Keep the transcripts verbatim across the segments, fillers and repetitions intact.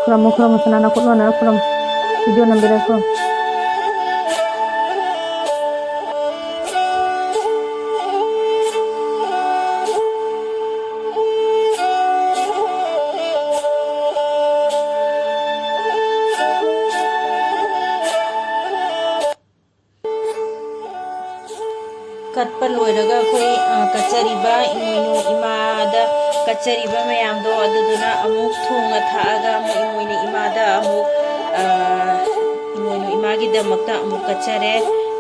ꯈꯨꯔꯝꯃꯨ, ꯈꯨꯔꯝꯃꯨ, ꯁꯅꯥ ꯅꯈꯨꯠ ꯂꯣꯟꯅꯔ ꯈꯨꯔꯝꯃꯨ꯫ ꯚꯤꯗꯤꯑꯣ ꯅꯝꯕꯤꯔ ꯈꯨꯔꯝꯃꯨ꯫ ꯀꯠꯄ ꯂꯣꯏꯔꯒ ꯑꯩꯈꯣꯏ, ꯑ, ꯀꯠꯆꯔꯤꯕ ꯏꯃꯣꯏꯅꯨ ꯏꯃꯥꯗ ꯀꯠꯆꯔꯤꯕ ꯃꯌꯥꯝꯗꯣ, ꯑꯗꯨꯗꯨꯅ ꯑꯃꯨꯛ ꯊꯣꯡꯅ ꯊꯥꯛꯑꯒ ꯑꯃꯨꯛ ꯏꯃꯣꯏꯅꯨ ꯏꯃꯥꯗ ꯑꯃꯨꯛ, ꯑ, ꯏꯃꯣꯏꯅꯨ ꯏꯃꯥꯒꯤꯗꯃꯛꯇ ꯑꯃꯨꯛ ꯀꯠꯆꯔꯦ꯫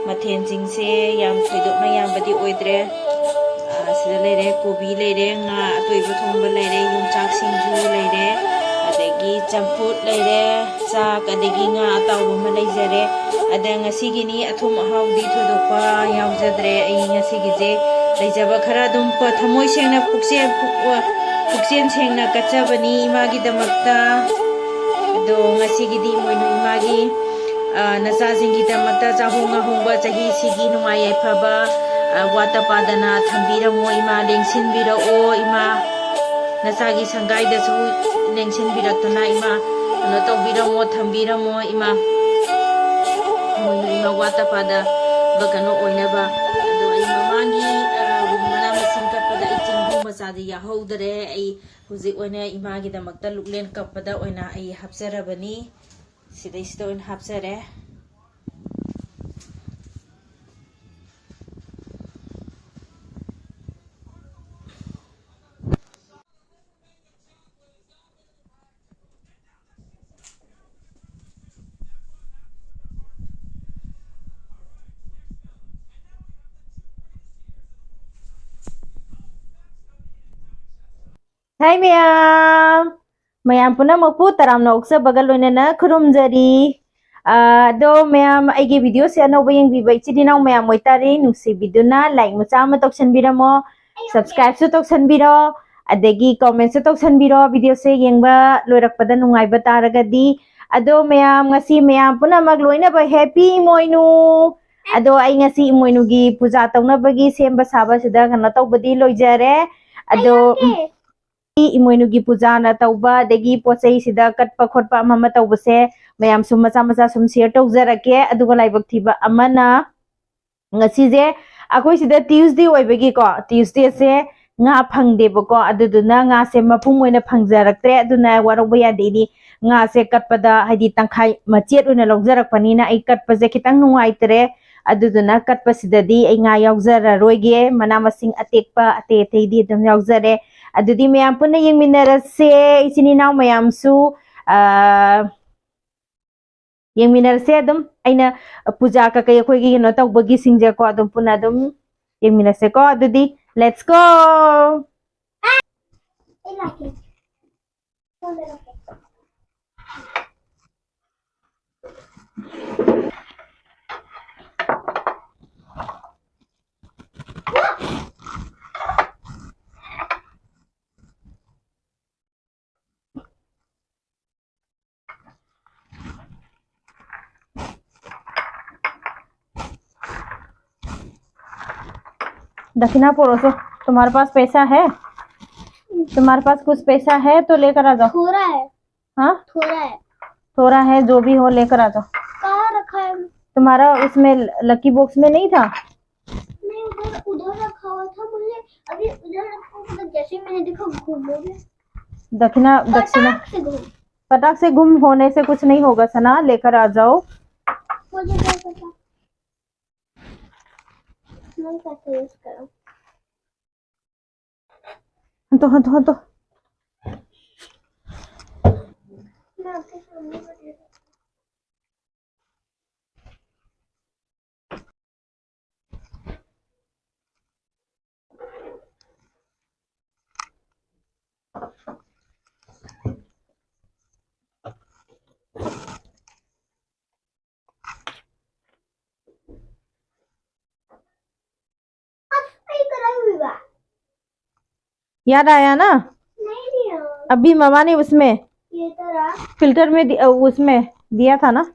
ꯃꯊꯦꯜꯁꯤꯡꯁꯦ ꯌꯥꯝ ꯊꯣꯏꯗꯣꯛꯅ ꯌꯥꯝꯕꯗꯤ ꯑꯣꯏꯗ꯭ꯔꯦ꯫ ꯑ, ꯁꯤꯗ ꯂꯩꯔꯦ, ꯀꯣꯕꯤ ꯂꯩꯔꯦ, ꯉꯥ ꯑꯇꯣꯏꯕ ꯊꯣꯡꯕ ꯂꯩꯔꯦ, ꯌꯣꯡꯆꯥꯛ ꯁꯤꯡꯖꯨ ꯂꯩꯔꯦ, ꯑꯗꯒꯤ ꯆꯝꯐꯨꯠ ꯂꯩꯔꯦ, ꯆꯥꯛ, ꯑꯗꯒꯤ ꯉꯥ ꯑꯇꯥꯎꯕ ꯑꯃ ꯂꯩꯖꯔꯦ꯫ ꯑꯗ ꯉꯁꯤꯒꯤꯅꯤ ꯑꯊꯨꯝ ꯑꯍꯥꯎꯗꯤ ꯊꯣꯏꯗꯣꯛꯄ ꯌꯥꯎꯖꯗ꯭ꯔꯦ꯫ ꯑꯩ ꯉꯁꯤꯒꯤꯁꯦ ꯂꯩꯖꯕ ꯈꯔ ꯑꯗꯨꯝ ꯄ-, ꯊꯃꯣꯏ ꯁꯦꯡꯅ, ꯄꯨꯛꯆꯦꯜ, ꯄꯨꯛ-, ꯄꯨꯛꯆꯦꯜ ꯁꯦꯡꯅ ꯀꯠꯆꯕꯅꯤ ꯏꯃꯥꯒꯤꯗꯃꯛꯇ꯫ ꯑꯗꯣ ꯉꯁꯤꯒꯤꯗꯤ ꯏꯃꯣꯏꯅꯨ ꯏꯃꯥꯒꯤ, ꯑ, ꯅꯆꯥꯁꯤꯡꯒꯤꯗꯃꯛꯇ ꯆꯥꯍꯣꯡ ꯉꯥꯍꯣꯡꯕ, ꯆꯍꯤꯁꯤꯒꯤ ꯅꯨꯡꯉꯥꯏ ꯌꯥꯏꯐꯕ, ꯑ, ꯋꯥꯠꯇ ꯄꯥꯗꯅ ꯊꯝꯕꯤꯔꯝꯃꯣ ꯏꯃꯥ, ꯂꯦꯡꯁꯤꯟꯕꯤꯔꯛꯑꯣ ꯏꯃꯥ꯫ ꯅꯆꯥꯒꯤ ꯁꯪꯒꯥꯏꯗꯁꯨ ꯂꯦꯡꯁꯤꯟꯕꯤꯔꯛꯇꯨꯅ ꯏꯃꯥ, ꯀꯩꯅꯣ ꯇꯧꯕꯤꯔꯝꯃꯣ, ꯊꯝꯕꯤꯔꯝꯃꯣ ꯏꯃꯥ꯫ ꯏꯃꯣꯏꯅꯨ ꯏꯃꯥ, ꯋꯥꯠꯇ ꯄꯥꯗꯕ ꯀꯩꯅꯣ ꯑꯣꯏꯅꯕ꯫ ꯑꯗꯣ ꯑꯩ ꯃꯃꯥꯡꯒꯤ, ꯑ, ꯃꯅꯥ ꯃꯁꯤꯡ ꯀꯠꯄꯗ ꯑꯩ ꯆꯦꯡꯕꯨ ꯃꯆꯥꯗꯤ ꯌꯥꯍꯧꯗꯔꯦ꯫ ꯑꯩ ꯍꯧꯖꯤꯛ ꯑꯣꯏꯅ ꯏꯃꯥꯒꯤꯗꯃꯛꯇ ꯂꯨꯛꯂꯦꯟ ꯀꯞꯄꯗ ꯑꯣꯏꯅ ꯑꯩ ꯍꯥꯞꯆꯔꯕꯅꯤ꯫ ꯁꯤꯗꯩꯁꯤꯗ ꯑꯣꯏꯅ ꯍꯥꯞꯆꯔꯦ꯫ ꯍꯥꯏ ꯃꯌꯥꯝ, ꯃꯌꯥꯝ ꯄꯨꯝꯅꯃꯛꯄꯨ ꯇꯔꯥꯝꯅ ꯑꯣꯛꯆꯕꯒ ꯂꯣꯏꯅꯅ ꯈꯨꯔꯨꯝꯖꯔꯤ꯫ ꯑꯥ, ꯑꯗꯣ ꯃꯌꯥꯝ, ꯑꯩꯒꯤ ꯚꯤꯗꯤꯑꯣꯁꯦ ꯑꯅꯧꯕ ꯌꯦꯡꯕꯤꯕ ꯏꯆꯤꯜ ꯏꯅꯥꯎ ꯃꯌꯥꯝ ꯑꯣꯏꯇꯥꯔꯦ, ꯅꯨꯡꯁꯤꯕꯤꯗꯨꯅ ꯂꯥꯏꯛ ꯃꯆꯥ ꯑꯃ ꯇꯧꯁꯟꯕꯤꯔꯝꯃꯣ, ꯁꯕꯁꯀ꯭ꯔꯥꯏꯕꯁꯨ ꯇꯧꯁꯟꯕꯤꯔꯣ, ꯑꯗꯒꯤ ꯀꯣꯃꯦꯟꯁꯨ ꯇꯧꯁꯟꯕꯤꯔꯣ, ꯚꯤꯗꯤꯑꯣꯁꯦ ꯌꯦꯡꯕ ꯂꯣꯏꯔꯛꯄꯗ ꯅꯨꯡꯉꯥꯏꯕ ꯇꯥꯔꯒꯗꯤ꯫ ꯑꯗꯣ ꯃꯌꯥꯝ, ꯉꯁꯤ ꯃꯌꯥꯝ ꯄꯨꯝꯅꯃꯛ ꯂꯣꯏꯅꯕ ꯍꯦꯄꯤ ꯏꯃꯣꯏꯅꯨ꯫ ꯑꯗꯣ ꯑꯩ ꯉꯁꯤ ꯏꯃꯣꯏꯅꯨꯒꯤ ꯄꯨꯖꯥ ꯇꯧꯅꯕꯒꯤ ꯁꯦꯝꯕ ꯁꯥꯕꯁꯤꯗ ꯀꯩꯅꯣ ꯇꯧꯕꯗꯤ ꯂꯣꯏꯖꯔꯦ꯫ ꯑꯗꯣ, ꯎꯝ, ꯏꯃꯣꯏꯅꯨꯒꯤ ꯄꯨꯖꯥꯅ ꯇꯧꯕ, ꯑꯗꯒꯤ ꯄꯣꯠ ꯆꯩꯁꯤꯗ ꯀꯠꯄ ꯈꯣꯠꯄ ꯑꯃ ꯑꯃ ꯇꯧꯕꯁꯦ ꯃꯌꯥꯝ ꯁꯨꯝ ꯃꯆꯥ ꯃꯆꯥ ꯁꯨꯝ share ꯇꯧꯖꯔꯛꯀꯦ꯫ ꯑꯗꯨꯒ ꯂꯥꯏꯕꯛ ꯊꯤꯕ ꯑꯃꯅ, ꯉꯁꯤꯁꯦ ꯑꯩꯈꯣꯏ ꯁꯤꯗ Tuesday ꯑꯣꯏꯕꯒꯤꯀꯣ, Tuesdayꯁꯦ ꯉꯥ ꯐꯪꯗꯦꯕꯀꯣ, ꯑꯗꯨꯗꯨꯅ ꯉꯥꯁꯦ ꯃꯄꯨꯝ ꯑꯣꯏꯅ ꯐꯪꯖꯔꯛꯇ꯭ꯔꯦ꯫ ꯑꯗꯨꯅ ꯋꯥꯔꯧꯕ ꯌꯥꯗꯦ, ꯏꯅꯤ꯫ ꯉꯥꯁꯦ ꯀꯠꯄꯗ ꯍꯥꯏꯗꯤ ꯇꯪꯈꯥꯏ ꯃꯆꯦꯠ ꯑꯣꯏꯅ ꯂꯧꯖꯔꯛꯄꯅꯤꯅ ꯑꯩ ꯀꯠꯄꯁꯦ ꯈꯤꯇꯪ ꯅꯨꯡꯉꯥꯏꯇ꯭ꯔꯦ꯫ ꯑꯗꯨꯗꯨꯅ ꯀꯠꯄꯁꯤꯗꯗꯤ ꯑꯩ ꯉꯥ ꯌꯥꯎꯖꯔꯔꯣꯏꯒꯦ, ꯃꯅꯥ ꯃꯁꯤꯡ ꯑꯇꯦꯛꯄ ꯑꯇꯩ ꯑꯇꯩꯗꯤ ꯑꯗꯨꯝ ꯌꯥꯎꯖꯔꯦ꯫ ꯑꯗꯨꯗꯤ ꯃꯌꯥꯝ ꯄꯨꯟꯅ ꯌꯦꯡꯃꯤꯟꯅꯔꯁꯦ, ꯏꯆꯤꯟ ꯏꯅꯥꯎ ꯃꯌꯥꯝꯁꯨ꯫ ꯑ, ꯌꯦꯡꯃꯤꯟꯅꯔꯁꯦ ꯑꯗꯨꯝ꯫ ꯑꯩꯅ ꯄꯨꯖꯥ ꯀꯩꯀꯩ ꯑꯩꯈꯣꯏꯒꯤ ꯀꯩꯅꯣ ꯇꯧꯕꯒꯤꯁꯤꯡꯁꯦꯀꯣ, ꯑꯗꯨꯝ ꯄꯨꯟꯅ ꯑꯗꯨꯝ ꯌꯦꯡꯃꯤꯟꯅꯁꯦꯀꯣ꯫ ꯑꯗꯨꯗꯤ let's go! दक्षिणा परोसो। तुम्हारे पास पैसा है? तुम्हारे पास कुछ पैसा है तो लेकर आ जाओ। थोड़ा है। हाँ? थोड़ा है। थोड़ा है, जो भी हो लेकर आ जाओ। कहाँ रखा है? तुम्हारा उसमें lucky box में नहीं था? नहीं, उधर, उधर रखा हुआ था। मुझे अभी उधर रखा हुआ था, जैसे ही मैंने देखा, गुम हो गया। दक्षिणा, दक्षिणा। फटाक से गुम। फटाक से गुम होने से कुछ नहीं होगा सना, लेकर आ जाओ। मुझे क्या पता। मैं कैसे use करूँ? हटो, हटो, हटो। मैं आपके सामने कर लेती हूँ। याद आया ना? नहीं, नहीं यार। अभी ममा ने उसमें ये तो रहा। फिल्टर में दि-, अ, उसमें दिया था ना?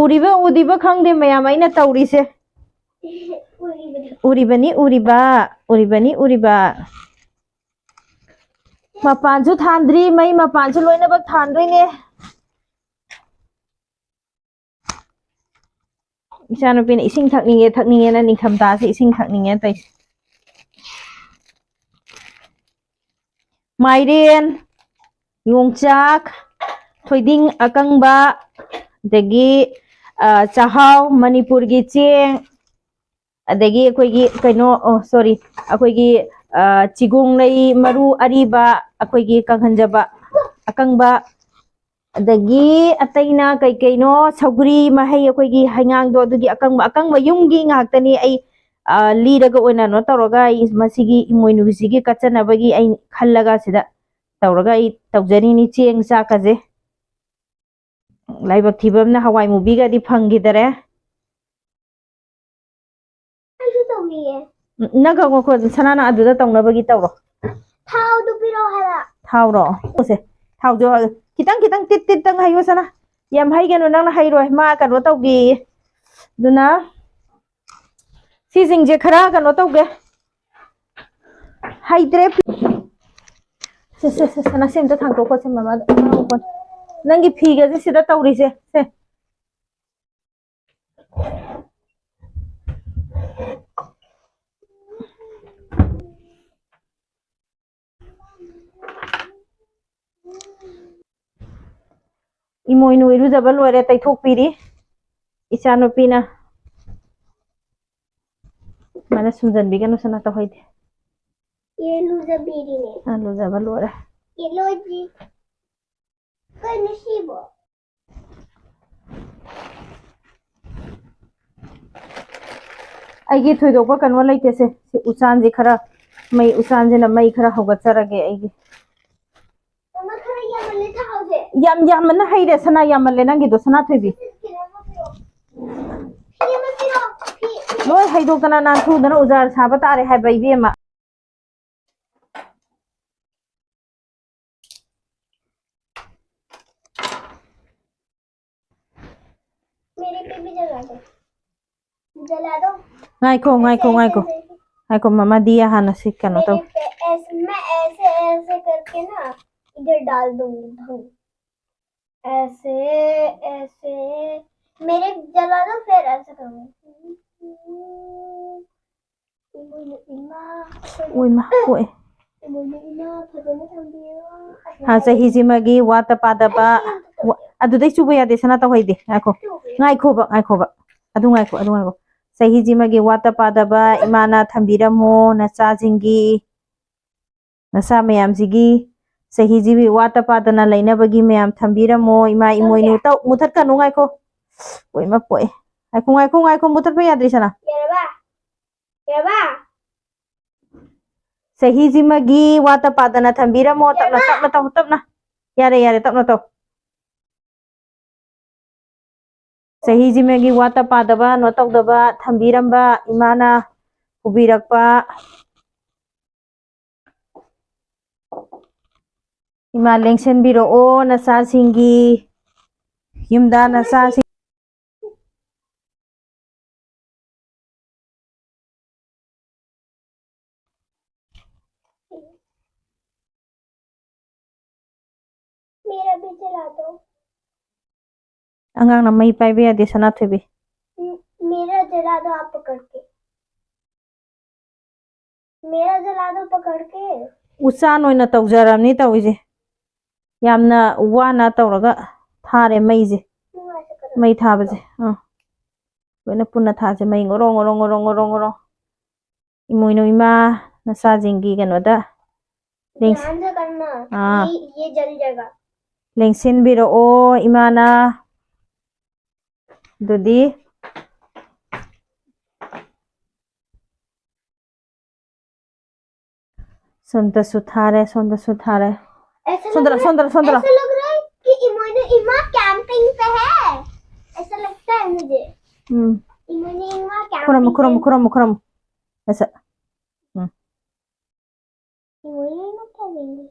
ꯎꯔꯤꯕ ꯎꯗꯤꯕ ꯈꯪꯗꯦ ꯃꯌꯥꯝ ꯑꯩꯅ ꯇꯧꯔꯤꯁꯦ꯫ ꯎꯔꯤꯕꯅꯤ ꯎꯔꯤꯕ, ꯎꯔꯤꯕꯅꯤ ꯎꯔꯤꯕ꯫ ꯃꯄꯥꯟꯁꯨ ꯊꯥꯟꯗ꯭ꯔꯤ, ꯃꯩ ꯃꯄꯥꯟꯁꯨ ꯂꯣꯏꯅꯃꯛ ꯊꯥꯟꯗꯣꯏꯅꯦ꯫ ꯏꯆꯥꯅꯨꯄꯤꯅ ꯏꯁꯤꯡ ꯊꯛꯅꯤꯡꯉꯦ ꯊꯛꯅꯤꯡꯉꯦꯅ, ꯅꯤꯡꯊꯝꯊꯥꯁꯦ ꯏꯁꯤꯡ ꯊꯛꯅꯤꯡꯉꯦꯅ ꯇꯧꯔꯤꯁꯦ꯫ ꯃꯥꯏꯔꯦꯟ, ꯌꯣꯡꯆꯥꯛ, ꯊꯣꯏꯗꯤꯡ ꯑꯀꯪꯕ, ꯑꯗꯒꯤ ꯆꯥꯛꯍꯥꯎ, ꯃꯅꯤꯄꯨꯔꯒꯤ ꯆꯦꯡ, ꯑꯗꯒꯤ ꯑꯩꯈꯣꯏꯒꯤ ꯀꯩꯅꯣ, ꯑꯣ ꯁꯣꯔꯤ, ꯑꯩꯈꯣꯏꯒꯤ ꯆꯤꯒꯣꯡꯂꯩ ꯃꯔꯨ ꯑꯔꯤꯕ, ꯑꯩꯈꯣꯏꯒꯤ ꯀꯪꯍꯟꯖꯕ ꯑꯀꯪꯕ, ꯑꯗꯒꯤ ꯑꯇꯩꯅ ꯀꯩ ꯀꯩꯅꯣ, ꯁꯧꯒ꯭ꯔꯤ ꯃꯍꯩ, ꯑꯩꯈꯣꯏꯒꯤ ꯍꯩꯉꯥꯡꯗꯣ, ꯑꯗꯨꯒꯤ ꯑꯀꯪꯕ, ꯑꯀꯪꯕ ꯌꯨꯝꯒꯤ ꯉꯥꯛꯇꯅꯤ꯫ ꯑꯩ ꯂꯤꯔꯒ ꯑꯣꯏꯅ ꯀꯩꯅꯣ ꯇꯧꯔꯒ, ꯑꯩ ꯃꯁꯤꯒꯤ ꯏꯃꯣꯏꯅꯨꯒꯤꯁꯤꯒꯤ ꯀꯠꯆꯅꯕꯒꯤ ꯑꯩ ꯈꯜꯂꯒ ꯁꯤꯗ ꯇꯧꯔꯒ ꯑꯩ ꯇꯧꯖꯔꯤꯅꯤ꯫ ꯆꯦꯡ ꯆꯥꯛꯀꯁꯦ, ꯂꯥꯏꯕꯛ ꯊꯤꯕ ꯑꯃꯅ ꯍꯋꯥꯏ ꯃꯨꯕꯤꯒꯗꯤ ꯐꯪꯈꯤꯗꯔꯦ꯫ ꯑꯩꯁꯨ ꯇꯧꯅꯤꯡꯉꯦ꯫ ꯎꯝ, ꯅꯪ ꯀꯛ-, ꯉꯈꯣ, ꯁꯅꯥ, ꯅꯪ ꯑꯗꯨꯗ ꯇꯧꯅꯕꯒꯤ ꯇꯧꯔꯣ꯫ ꯊꯥꯎꯗꯨ ꯄꯤꯔꯛꯑꯣ ꯍꯥꯏꯕ꯫ ꯊꯥꯎꯔꯣ? ꯁꯦ, ꯊꯥꯎꯁꯦ ꯈꯤꯇꯪ ꯈꯤꯇꯪ ꯇꯤꯠ ꯇꯤꯠꯇꯪ ꯍꯩꯌꯨ ꯁꯅꯥ꯫ ꯌꯥꯝ ꯍꯩꯒꯅꯨ, ꯅꯪꯅ ꯍꯩꯔꯣꯏ, ꯃꯥ ꯀꯩꯅꯣ ꯇꯧꯒꯦꯌꯦ꯫ ꯑꯗꯨꯅ ꯁꯤꯁꯤꯡꯁꯦ ꯈꯔ ꯀꯩꯅꯣ ꯇꯧꯒꯦ꯫ ꯍꯩꯇ꯭ꯔꯦ꯫ ꯁꯦ, ꯁꯦ, ꯁꯦ, ꯁꯦ, ꯅꯁꯦ ꯑꯝꯇ ꯊꯥꯡꯇꯣꯛꯈꯣ, ꯁꯦ, ꯃꯃꯥꯗ ꯉꯥꯡꯉꯨꯀꯣ꯫ ꯅꯪꯒꯤ ꯐꯤꯒꯁꯦ ꯁꯤꯗ ꯇꯧꯔꯤꯁꯦ, ꯁꯦ꯫ ꯏꯃꯣꯏꯅꯨ ꯏꯔꯨꯖꯕ ꯂꯣꯏꯔꯦ, ꯇꯩꯊꯣꯛꯄꯤꯔꯤ ꯏꯆꯥꯅꯨꯄꯤꯅ꯫ ꯃꯥꯅ ꯁꯨꯝꯖꯟꯕꯤꯒꯅꯨ, ꯁꯅꯥ ꯇꯧꯍꯩꯗꯦ꯫ ꯑꯦ, ꯂꯨꯖꯕꯤꯔꯤꯅꯦ꯫ ꯑ, ꯂꯨꯖꯕ ꯂꯣꯏꯔꯦ꯫ ꯑꯦ, ꯂꯣꯏꯗ꯭ꯔꯤ꯫ ꯀꯩꯅꯣ ꯁꯤꯕꯣ? ꯑꯩꯒꯤ ꯊꯣꯏꯗꯣꯛꯄ ꯀꯩꯅꯣ ꯂꯩꯇꯦꯁꯦ꯫ ꯁꯤ ꯎꯆꯥꯟꯁꯦ ꯈꯔ, ꯃꯩ, ꯎꯆꯥꯟꯁꯤꯅ ꯃꯩ ꯈꯔ ꯍꯧꯒꯠꯆꯔꯒꯦ ꯑꯩꯒꯤ꯫ ꯃꯃꯥ, ꯈꯔ ꯌꯥꯝꯃꯜꯂꯦ ꯊꯥꯎꯁꯦ꯫ ꯌꯥꯝ ꯌꯥꯝꯃꯟꯅ ꯍꯩꯔꯦ, ꯁꯅꯥ, ꯌꯥꯝꯃꯜꯂꯦ ꯅꯪꯒꯤꯗꯣ, ꯁꯅꯥꯊꯣꯏꯕꯤ꯫ ꯐꯤ ꯑꯃ ꯄꯤꯔꯛꯑꯣ꯫ ꯐꯤ ꯑꯃ ꯄꯤꯔꯛꯑꯣ꯫ ꯐꯤ, ꯐꯤ꯫ ꯂꯣꯏ ꯍꯩꯗꯣꯛꯇꯅ ꯅꯥꯟꯊꯨꯗꯅ ꯎꯖꯥꯔ ꯁꯥꯕ ꯇꯥꯔꯦ ꯍꯥꯏꯕ, ꯏꯕꯦꯝꯃ꯫ जला दो। जला दो। ꯉꯥꯏꯈꯣ, ꯉꯥꯏꯈꯣ, ऐसे, ꯉꯥꯏꯈꯣ। ऐसे, ऐसे। ꯉꯥꯏꯈꯣ, ꯃꯃꯥ ꯗꯤꯌꯥ ꯍꯥꯟꯅ ꯁꯤ ꯀꯩꯅꯣ ꯇꯧ꯫ मेरे पे ऐसे, मैं ऐसे, ऐसे करके ना इधर डाल दूंगी भंग। ऐसे, ऐसे। मेरे जला दो, फिर ऐसे करूंगी। ꯎꯏꯃ, ꯄꯣꯛꯑꯦ꯫ ꯍꯥ, ꯆꯍꯤꯁꯤꯃꯒꯤ ꯋꯥꯠꯇ ꯄꯥꯗꯕ, ꯋꯥ-, ꯑꯗꯨꯗꯩ ꯆꯨꯕ ꯌꯥꯗꯦ, ꯁꯅꯥ ꯇꯧꯍꯩꯗꯦ꯫ ꯉꯥꯏꯈꯣ꯫ ꯉꯥꯏꯈꯣꯕ, ꯉꯥꯏꯈꯣꯕ꯫ ꯑꯗꯨ ꯉꯥꯏꯈꯣ, ꯑꯗꯨ ꯉꯥꯏꯈꯣ꯫ ꯆꯍꯤꯁꯤꯃꯒꯤ ꯋꯥꯠꯇ ꯄꯥꯗꯕ ꯏꯃꯥꯅ ꯊꯝꯕꯤꯔꯝꯃꯣ ꯅꯆꯥꯁꯤꯡꯒꯤ, ꯅꯆꯥ ꯃꯌꯥꯝꯁꯤꯒꯤ꯫ ꯆꯍꯤꯁꯤꯒꯤ ꯋꯥꯠꯇ ꯄꯥꯗꯅ ꯂꯩꯅꯕꯒꯤ ꯃꯌꯥꯝ ꯊꯝꯕꯤꯔꯝꯃꯣ꯫ ꯏꯃꯥ ꯏꯃꯣꯏꯅꯨ, ꯇꯧ-, ꯃꯨꯊꯠꯀꯅꯨ, ꯉꯥꯏꯈꯣ꯫ ꯄꯣꯛꯑꯦ, ꯃꯥ ꯄꯣꯛꯑꯦ꯫ ꯉꯥꯏꯈꯣ, ꯉꯥꯏꯈꯣ, ꯉꯥꯏꯈꯣ, ꯃꯨꯊꯠꯄ ꯌꯥꯗ꯭ꯔꯤ, ꯁꯅꯥ꯫ ꯌꯥꯔꯕ? ꯌꯥꯔꯕ? ꯆꯍꯤꯁꯤꯃꯒꯤ ꯋꯥꯠꯇ ꯄꯥꯗꯅ ꯊꯝꯕꯤꯔꯝꯃꯣ꯫ ꯇꯞꯅ, ꯌꯥꯔꯕ? ꯇꯞꯅ ꯇꯧ, ꯇꯞꯅ꯫ ꯌꯥꯔꯦ, ꯌꯥꯔꯦ, ꯇꯞꯅ ꯇꯧ꯫ ꯆꯍꯤꯁꯤꯃꯒꯤ ꯋꯥꯠꯇ ꯄꯥꯗꯕ, ꯅꯣꯠ ꯇꯧꯗꯕ ꯊꯝꯕꯤꯔꯝꯕ ꯏꯃꯥꯅ ꯄꯨꯕꯤꯔꯛꯄ꯫ ꯏꯃꯥ, ꯂꯦꯡꯁꯤꯟꯕꯤꯔꯛꯑꯣ ꯅꯆꯥꯁꯤꯡꯒꯤ, ꯌꯨꯝꯗ ꯅꯆꯥꯁꯤꯡ꯫ मेरा भी जला दो। ꯑꯉꯥꯡꯅ ꯃꯩ ꯄꯥꯏꯕ ꯌꯥꯗꯦ, ꯁꯅꯥꯊꯣꯏꯕꯤ꯫ म-, मेरा जला दो आप पकड़ के। मेरा जला दो पकड़ के। ꯎꯆꯥꯟ ꯑꯣꯏꯅ ꯇꯧꯖꯔꯝꯅꯤ ꯇꯧꯔꯤꯁꯦ꯫ ꯌꯥꯝꯅ ꯋꯥꯅ ꯇꯧꯔꯒ ꯊꯥꯔꯦ ꯃꯩꯁꯦ꯫ ꯅꯨꯡꯉꯥꯏꯇꯦ ꯀꯩꯅꯣ꯫ ꯃꯩ ꯊꯥꯕꯁꯦ꯫ ꯑꯥ꯫ ꯂꯣꯏꯅ ꯄꯨꯟꯅ ꯊꯥꯁꯦ꯫ ꯃꯩ ꯉꯣꯔꯣ, ꯉꯣꯔꯣ, ꯉꯣꯔꯣ, ꯉꯣꯔꯣ, ꯉꯣꯔꯣ꯫ ꯏꯃꯣꯏꯅꯨ ꯏꯃꯥ, ꯅꯆꯥꯁꯤꯡꯒꯤ ꯀꯩꯅꯣꯗ ꯂꯦꯡꯁ-, ध्यान से करना। ꯑꯥ꯫ ये, ये जल जाएगा। ꯂꯦꯡꯁꯤꯟꯕꯤꯔꯛꯑꯣ ꯏꯃꯥꯅ꯫ ꯑꯗꯨꯗꯤ ꯁꯣꯝꯗꯁꯨ ꯊꯥꯔꯦ, ꯁꯣꯝꯗꯁꯨ ꯊꯥꯔꯦ꯫ ऐसा लग ꯁꯣꯝꯗꯔ, रहा है, ꯁꯣꯝꯗꯔ, ꯁꯣꯝꯗꯔ꯫ ऐसा लग रहा है कि इमोइनु इमा कैंपिंग पे है। ऐसा लगता है मुझे। ꯎꯝ꯫ इमोइनु इमा ꯈꯨꯔꯨꯝꯃꯨ, कैंपिंग ꯈꯨꯔꯨꯝꯃꯨ, पे ꯈꯨꯔꯨꯝꯃꯨ, ꯈꯨꯔꯨꯝꯃꯨ꯫ ꯑꯁ꯫ ꯎꯝ꯫ इमोइनु इमा क्या देंगे?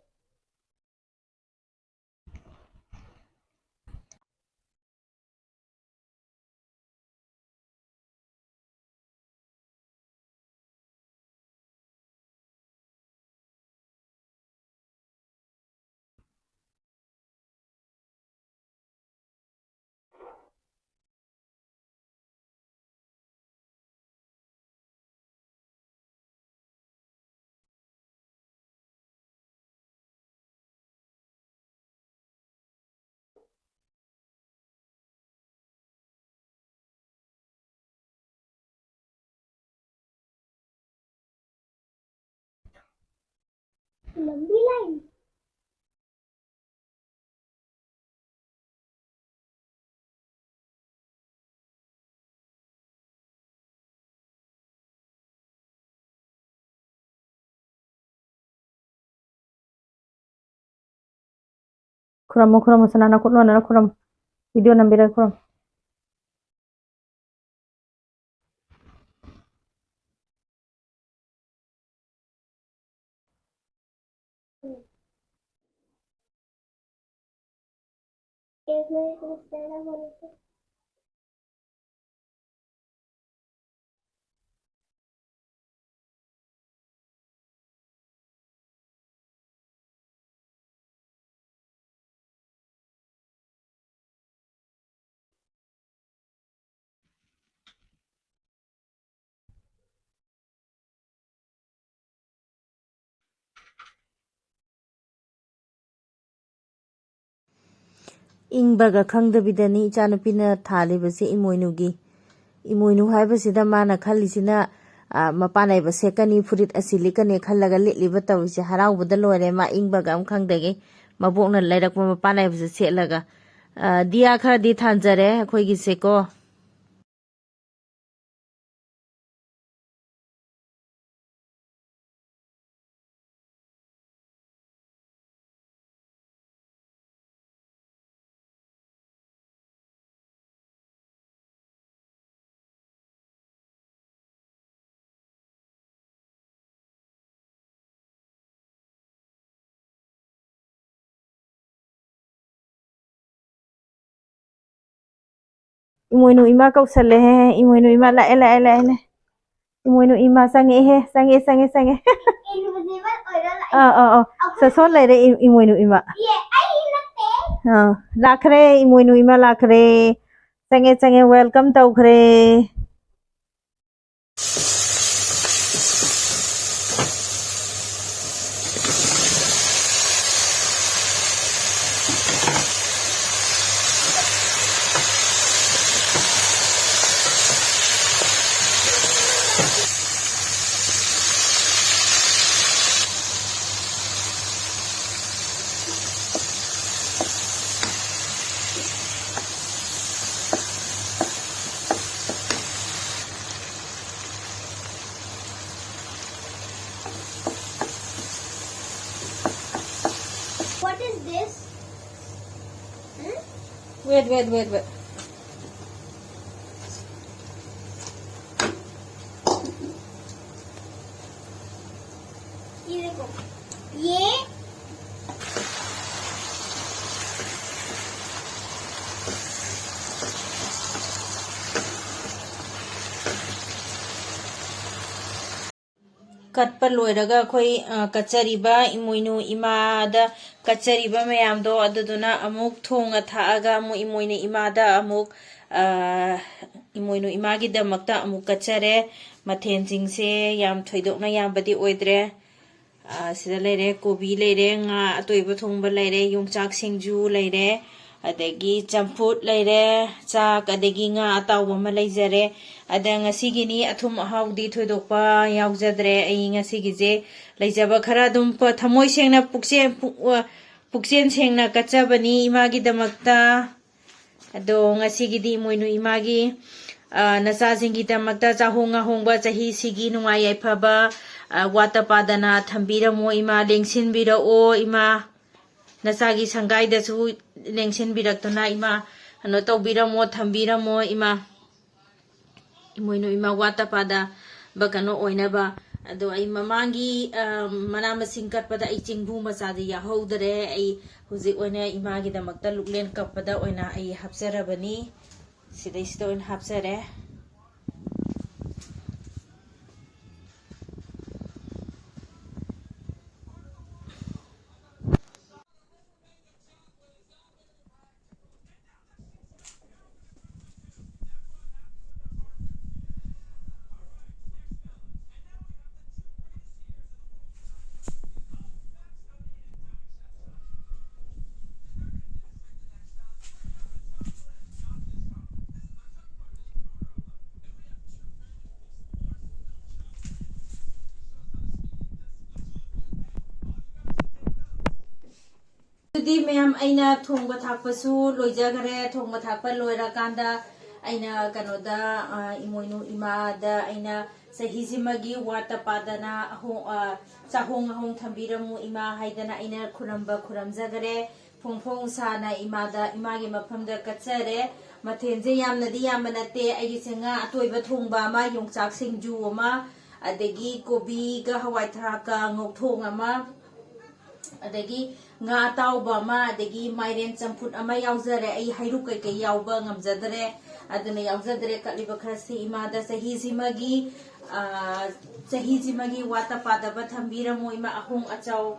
ꯂꯝꯕꯤ ꯂꯥꯏꯅꯤ꯫ ꯈꯨꯔꯝꯃꯨ, ꯈꯨꯔꯝꯃꯨ, ꯁꯅꯥ ꯅꯈꯨꯠ ꯅꯣꯟꯅꯔ ꯈꯨꯔꯝꯃꯨ꯫ ꯚꯤꯗꯤꯑꯣ ꯅꯝꯕꯤꯔꯒ ꯈꯨꯔꯝꯃꯨ꯫ ꯏꯪꯕꯒ ꯈꯪꯗꯕꯤꯗꯅꯤ ꯏꯆꯥꯅꯨꯄꯤꯅ ꯊꯥꯜꯂꯤꯕꯁꯦ ꯏꯃꯣꯏꯅꯨꯒꯤ꯫ ꯏꯃꯣꯏꯅꯨ ꯍꯥꯏꯕꯁꯤꯗ ꯃꯥꯅ ꯈꯜꯂꯤꯁꯤꯅ, ꯑ, ꯃꯄꯥꯟ ꯅꯥꯏꯕ ꯁꯦꯠꯀꯅꯤ, ꯐꯨꯔꯤꯠ ꯑꯁꯤ ꯂꯤꯠꯀꯅꯤ ꯈꯜꯂꯒ ꯂꯤꯠꯂꯤꯕ ꯇꯧꯔꯤꯁꯦ꯫ ꯍꯔꯥꯎꯕꯗ ꯂꯣꯏꯔꯦ, ꯃꯥ ꯏꯪꯕꯒ ꯑꯃ ꯈꯪꯗꯒꯩ ꯃꯕꯣꯛꯅ ꯂꯩꯔꯛꯄ ꯃꯄꯥꯟ ꯅꯥꯏꯕꯁꯦ ꯁꯦꯠꯂꯒ꯫ ꯑ, ꯗꯤꯌꯥ ꯈꯔꯗꯤ ꯊꯥꯟꯖꯔꯦ ꯑꯩꯈꯣꯏꯒꯤꯁꯦꯀꯣ꯫ ꯏꯃꯣꯏꯅꯨ ꯏꯃꯥ ꯀꯧꯁꯜꯂꯦꯍꯦ꯫ ꯏꯃꯣꯏꯅꯨ ꯏꯃꯥ ꯂꯥꯛꯑꯦ, ꯂꯥꯛꯑꯦ, ꯂꯥꯛꯑꯦꯅꯦ꯫ ꯏꯃꯣꯏꯅꯨ ꯏꯃꯥ ꯆꯪꯉꯛꯑꯦꯍꯦ꯫ ꯆꯪꯉꯛꯑꯦ, ꯆꯪꯉꯛꯑꯦ, ꯆꯪꯉꯛꯑꯦ꯫ Invisible ꯑꯣꯏꯔ ꯂꯥꯛꯑꯦ꯫ ꯑꯥ, ꯑꯥ, ꯑꯥ꯫ ꯑꯩꯈꯣꯏ ꯁꯣꯁꯣ ꯂꯩꯔꯦ, ꯏ-, ꯏꯃꯣꯏꯅꯨ ꯏꯃꯥ꯫ ꯑꯦ, ꯑꯩ ꯅꯠꯇꯦ꯫ ꯑꯥ, ꯂꯥꯛꯈ꯭ꯔꯦ, ꯏꯃꯣꯏꯅꯨ ꯏꯃꯥ ꯂꯥꯛꯈ꯭ꯔꯦ꯫ ꯆꯪꯉꯦ, ꯆꯪꯉꯦ, welcome ꯇꯧꯈ꯭ꯔꯦ꯫ What is this? Hmm? Wait, wait, wait, wait. ये देखो, ये ꯀꯠꯄ ꯂꯣꯏꯔꯒ ꯑꯩꯈꯣꯏ, ꯑ, ꯀꯠꯆꯔꯤꯕ ꯏꯃꯣꯏꯅꯨ ꯏꯃꯥꯗ ꯀꯠꯆꯔꯤꯕ ꯃꯌꯥꯝꯗꯣ, ꯑꯗꯨꯗꯨꯅ ꯑꯃꯨꯛ ꯊꯣꯡꯉ ꯊꯥꯛꯑꯒ ꯑꯃꯨꯛ ꯏꯃꯣꯏꯅꯨ ꯏꯃꯥꯗ ꯑꯃꯨꯛ, ꯑ, ꯏꯃꯣꯏꯅꯨ ꯏꯃꯥꯒꯤꯗꯃꯛꯇ ꯑꯃꯨꯛ ꯀꯠꯆꯔꯦ꯫ ꯃꯊꯦꯜꯁꯤꯡꯁꯦ ꯌꯥꯝ ꯊꯣꯏꯗꯣꯛꯅ ꯌꯥꯝꯕꯗꯤ ꯑꯣꯏꯗ꯭ꯔꯦ꯫ ꯑ, ꯁꯤꯗ ꯂꯩꯔꯦ, ꯀꯣꯕꯤ ꯂꯩꯔꯦ, ꯉꯥ ꯑꯇꯣꯏꯕ ꯊꯣꯡꯕ ꯂꯩꯔꯦ, ꯌꯣꯡꯆꯥꯛ ꯁꯤꯡꯖꯨ ꯂꯩꯔꯦ, ꯑꯗꯒꯤ ꯆꯝꯐꯨꯠ ꯂꯩꯔꯦ, ꯆꯥꯛ, ꯑꯗꯒꯤ ꯉꯥ ꯑꯇꯥꯎꯕ ꯑꯃ ꯂꯩꯖꯔꯦ꯫ ꯑꯗ ꯉꯁꯤꯒꯤꯅꯤ ꯑꯊꯨꯝ ꯑꯍꯥꯎꯗꯤ ꯊꯣꯏꯗꯣꯛꯄ ꯌꯥꯎꯖꯗ꯭ꯔꯦ꯫ ꯑꯩ ꯉꯁꯤꯒꯤꯁꯦ ꯂꯩꯖꯕ ꯈꯔ ꯑꯗꯨꯝ ꯄ-, ꯊꯃꯣꯏ ꯁꯦꯡꯅ, ꯄꯨꯛꯆꯦꯜ, ꯄꯨꯛ-, ꯑ, ꯄꯨꯛꯆꯦꯜ ꯁꯦꯡꯅ ꯀꯠꯆꯕꯅꯤ ꯏꯃꯥꯒꯤꯗꯃꯛꯇ꯫ ꯑꯗꯣ ꯉꯁꯤꯒꯤꯗꯤ ꯏꯃꯣꯏꯅꯨ ꯏꯃꯥꯒꯤ, ꯑ, ꯅꯆꯥꯁꯤꯡꯒꯤꯗꯃꯛꯇ ꯆꯥꯍꯣꯡ ꯉꯥꯍꯣꯡꯕ, ꯆꯍꯤꯁꯤꯒꯤ ꯅꯨꯡꯉꯥꯏ ꯌꯥꯏꯐꯕ, ꯑ, ꯋꯥꯠꯇ ꯄꯥꯗꯅ ꯊꯝꯕꯤꯔꯝꯃꯣ ꯏꯃꯥ, ꯂꯦꯡꯁꯤꯟꯕꯤꯔꯛꯑꯣ ꯏꯃꯥ꯫ ꯅꯆꯥꯒꯤ ꯁꯪꯒꯥꯏꯗꯁꯨ ꯂꯦꯡꯁꯤꯟꯕꯤꯔꯛꯇꯨꯅ ꯏꯃꯥ, ꯀꯩꯅꯣ ꯇꯧꯕꯤꯔꯝꯃꯣ, ꯊꯝꯕꯤꯔꯝꯃꯣ ꯏꯃꯥ꯫ ꯏꯃꯣꯏꯅꯨ ꯏꯃꯥ ꯋꯥꯠꯇ ꯄꯥꯗꯕ ꯀꯩꯅꯣ ꯑꯣꯏꯅꯕ꯫ ꯑꯗꯣ ꯑꯩ ꯃꯃꯥꯡꯒꯤ, ꯑ, ꯃꯅꯥ ꯃꯁꯤꯡ ꯀꯠꯄꯗ ꯑꯩ ꯆꯦꯡꯕꯨ ꯃꯆꯥꯗꯤ ꯌꯥꯎꯍꯧꯗꯔꯦ꯫ ꯑꯩ ꯍꯧꯖꯤꯛ ꯑꯣꯏꯅ ꯏꯃꯥꯒꯤꯗꯃꯛꯇ ꯂꯨꯛꯂꯦꯟ ꯀꯞꯄꯗ ꯑꯣꯏꯅ ꯑꯩ ꯍꯥꯞꯆꯔꯕꯅꯤ꯫ ꯁꯤꯗꯩꯁꯤꯗ ꯑꯣꯏꯅ ꯍꯥꯞꯆꯔꯦ꯫ ꯑꯗꯨꯗꯤ ꯃꯌꯥꯝ, ꯑꯩꯅ ꯊꯣꯡꯕ ꯊꯥꯛꯄꯁꯨ ꯂꯣꯏꯖꯈꯔꯦ꯫ ꯊꯣꯡꯕ ꯊꯥꯛꯄ ꯂꯣꯏꯔꯀꯥꯟꯗ ꯑꯩꯅ ꯀꯩꯅꯣꯗ, ꯑ, ꯏꯃꯣꯏꯅꯨ ꯏꯃꯥꯗ ꯑꯩꯅ ꯆꯍꯤꯁꯤꯃꯒꯤ ꯋꯥꯠꯇ ꯄꯥꯗꯅ ꯑꯍꯣꯡ-, ꯑ, ꯆꯥꯍꯣꯡ ꯉꯥꯍꯣꯡ ꯊꯝꯕꯤꯔꯝꯃꯨ ꯏꯃꯥ ꯍꯥꯏꯗꯅ ꯑꯩꯅ ꯈꯨꯔꯝꯕ ꯈꯨꯔꯝꯖꯈꯔꯦ꯫ ꯐꯣꯡ ꯐꯣꯡ ꯁꯥꯅ ꯏꯃꯥꯗ, ꯏꯃꯥꯒꯤ ꯃꯐꯝꯗ ꯀꯠꯆꯔꯦ꯫ ꯃꯊꯦꯜꯁꯦ ꯌꯥꯝꯅꯗꯤ ꯌꯥꯝꯕ ꯅꯠꯇꯦ꯫ ꯑꯩꯒꯤꯁꯦ ꯉꯥ ꯑꯇꯣꯏꯕ ꯊꯣꯡꯕ ꯑꯃ, ꯌꯣꯡꯆꯥꯛ ꯁꯤꯡꯖꯨ ꯑꯃ, ꯑꯗꯒꯤ ꯀꯣꯕꯤꯒ ꯍꯋꯥꯏ ꯊꯔꯥꯛꯀ ꯉꯧꯊꯣꯡ ꯑꯃ, ꯑꯗꯒꯤ ꯉꯥ ꯑꯇꯥꯎꯕ ꯑꯃ, ꯑꯗꯒꯤ ꯃꯥꯏꯔꯦꯟ ꯆꯝꯐꯨꯠ ꯑꯃ ꯌꯥꯎꯖꯔꯦ꯫ ꯑꯩ ꯍꯩꯔꯨꯛ ꯀꯩꯀꯩ ꯌꯥꯎꯕ ꯉꯝꯖꯗ꯭ꯔꯦ, ꯑꯗꯨꯅ ꯌꯥꯎꯖꯗ꯭ꯔꯦ꯫ ꯀꯠꯂꯤꯕ ꯈꯔꯁꯤ ꯏꯃꯥꯗ ꯆꯍꯤꯁꯤꯃꯒꯤ, ꯑ, ꯆꯍꯤꯁꯤꯃꯒꯤ ꯋꯥꯠꯇ ꯄꯥꯗꯕ ꯊꯝꯕꯤꯔꯝꯃꯨ ꯏꯃꯥ꯫ ꯑꯍꯣꯡ ꯑꯆꯥꯎ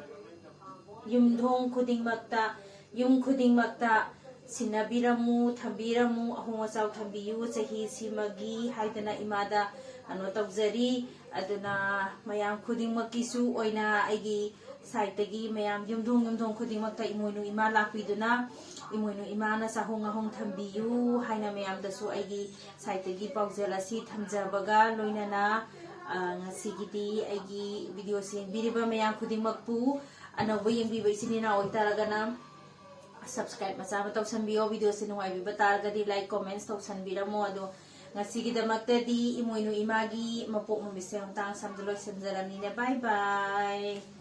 ꯌꯨꯝꯊꯣꯡ ꯈꯨꯗꯤꯡꯃꯛꯇ, ꯌꯨꯝ ꯈꯨꯗꯤꯡꯃꯛꯇ ꯁꯤꯟꯅꯕꯤꯔꯝꯃꯨ, ꯊꯝꯕꯤꯔꯝꯃꯨ, ꯑꯍꯣꯡ ꯑꯆꯥꯎ ꯊꯝꯕꯤꯌꯨ ꯆꯍꯤꯁꯤꯃꯒꯤ ꯍꯥꯏꯗꯅ ꯏꯃꯥꯗ ꯀꯩꯅꯣ ꯇꯧꯖꯔꯤ꯫ ꯑꯗꯨꯅ ꯃꯌꯥꯝ ꯈꯨꯗꯤꯡꯃꯛꯀꯤꯁꯨ ꯑꯣꯏꯅ ꯑꯩꯒꯤ ꯁꯥꯏꯠꯇꯒꯤ ꯃꯌꯥꯝ ꯌꯨꯝꯊꯣꯡ ꯌꯨꯝꯊꯣꯡ ꯈꯨꯗꯤꯡꯃꯛꯇ ꯏꯃꯣꯏꯅꯨ ꯏꯃꯥ ꯂꯥꯛꯄꯤꯗꯨꯅ ꯏꯃꯣꯏꯅꯨ ꯏꯃꯥꯅ ꯆꯥꯍꯣꯡ ꯉꯥꯍꯣꯡ ꯊꯝꯕꯤꯌꯨ ꯍꯥꯏꯅ ꯃꯌꯥꯝꯗꯁꯨ ꯑꯩꯒꯤ ꯁꯥꯏꯠꯇꯒꯤ ꯄꯥꯎꯖꯦꯜ ꯑꯁꯤ ꯊꯝꯖꯕꯒ ꯂꯣꯏꯅꯅ, ꯑ, ꯉꯁꯤꯒꯤꯗꯤ ꯑꯩꯒꯤ ꯚꯤꯗꯤꯑꯣꯁꯤ ꯌꯦꯡꯕꯤꯔꯤꯕ ꯃꯌꯥꯝ ꯈꯨꯗꯤꯡꯃꯛꯄꯨ, ꯑꯅꯧꯕ ꯌꯦꯡꯕꯤꯕ ꯏꯆꯤꯟ ꯏꯅꯥꯎ ꯑꯣꯏꯇꯥꯔꯒꯅ subscribe ꯃꯆꯥ ꯑꯃ ꯇꯧꯁꯟꯕꯤꯌꯣ꯫ ꯚꯤꯗꯤꯑꯣꯁꯤ ꯅꯨꯡꯉꯥꯏꯕꯤꯕ ꯇꯥꯔꯒꯗꯤ like, comments ꯇꯧꯁꯟꯕꯤꯔꯝꯃꯣ꯫ ꯑꯗꯣ ꯉꯁꯤꯒꯤꯗꯃꯛꯇꯗꯤ ꯏꯃꯣꯏꯅꯨ ꯏꯃꯥꯒꯤ ꯃꯄꯣꯛ ꯅꯨꯃꯤꯠꯁꯦ ꯃꯇꯥꯡ ꯑꯁꯤꯗ ꯂꯣꯏꯁꯤꯟꯖꯔꯝꯅꯤꯅ꯫ Bye bye꯫